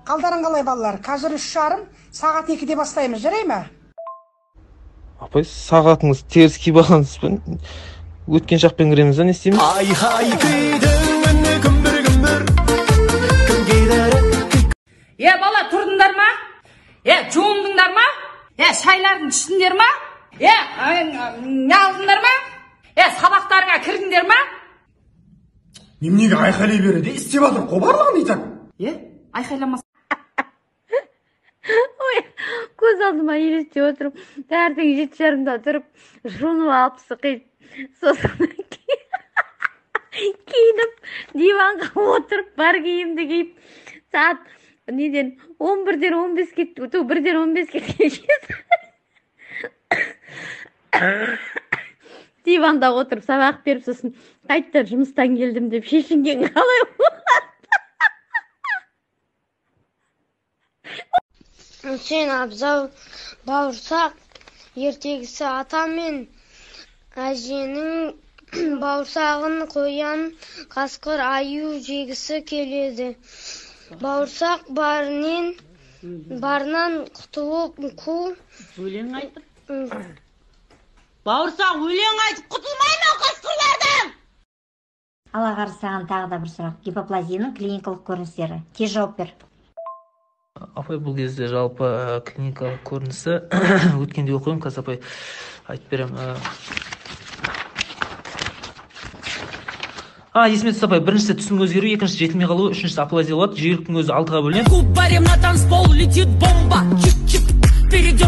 Қалдарың қалай, балалар? Қазір 3:30, сағат 2-де бастаймыз, жарай ма? Апай, сағатыңыз теріс киіп алғансыз ба? Өткен шақпен кіреміз ба, не істейміз? Ай-хай күйдің үні күмбір-күмбір, кім кейдері? Е, бала, тұрдыңдар ма? Е, жуындыңдар ма? Е, шайларын іштіңдер ма? Е, не алдыңдар ма? Е, сабақтарыңа кірдіңдер ма? Неменеге айқайлай береді? Істеп жатыр ғой барлығын и так. Е, айқайламас. Ой, көз алдыма елестеп отырып, таңертең 7:30-да тұрып, жуынып алып, сықиып, сосын киініп, диванға отырып, бар киімді киіп, сағат неден 11-ден 15 кетті, ту 1-ден 15 кеткенше диванда отырып сабақ беріп, сосын қайтадан жұмыстан келдім деп шешінген қалай болады? Үсен Абзал бауырсақ ертегісі. Ата мен әженің бауырсағын қоян, қасқыр, аю жегісі келеді. Бауырсақ барынан құтылып қу. Өлең айтып. Бауырсақ өлең айтып құтылмай ма қасқырлардан? Алла қарсы, саған тағы да бір сұрақ. Гипоплазияның клиникалық көріністері. Тез жауап бер. Апай, бұл кезде жалпы клиникалық көрінісі өткенде оқимын, қазір апай айтып беремін. Есіме түсті, апай. Біріншісі түсінің өзгеруі, екіншісі жетілмей қалуы, үшіншісі аплазия болады. Жүйріктің өзі 6-ға бөлінеді. Кубарем на танцпол летит бомба. Чик-чик, перейдем.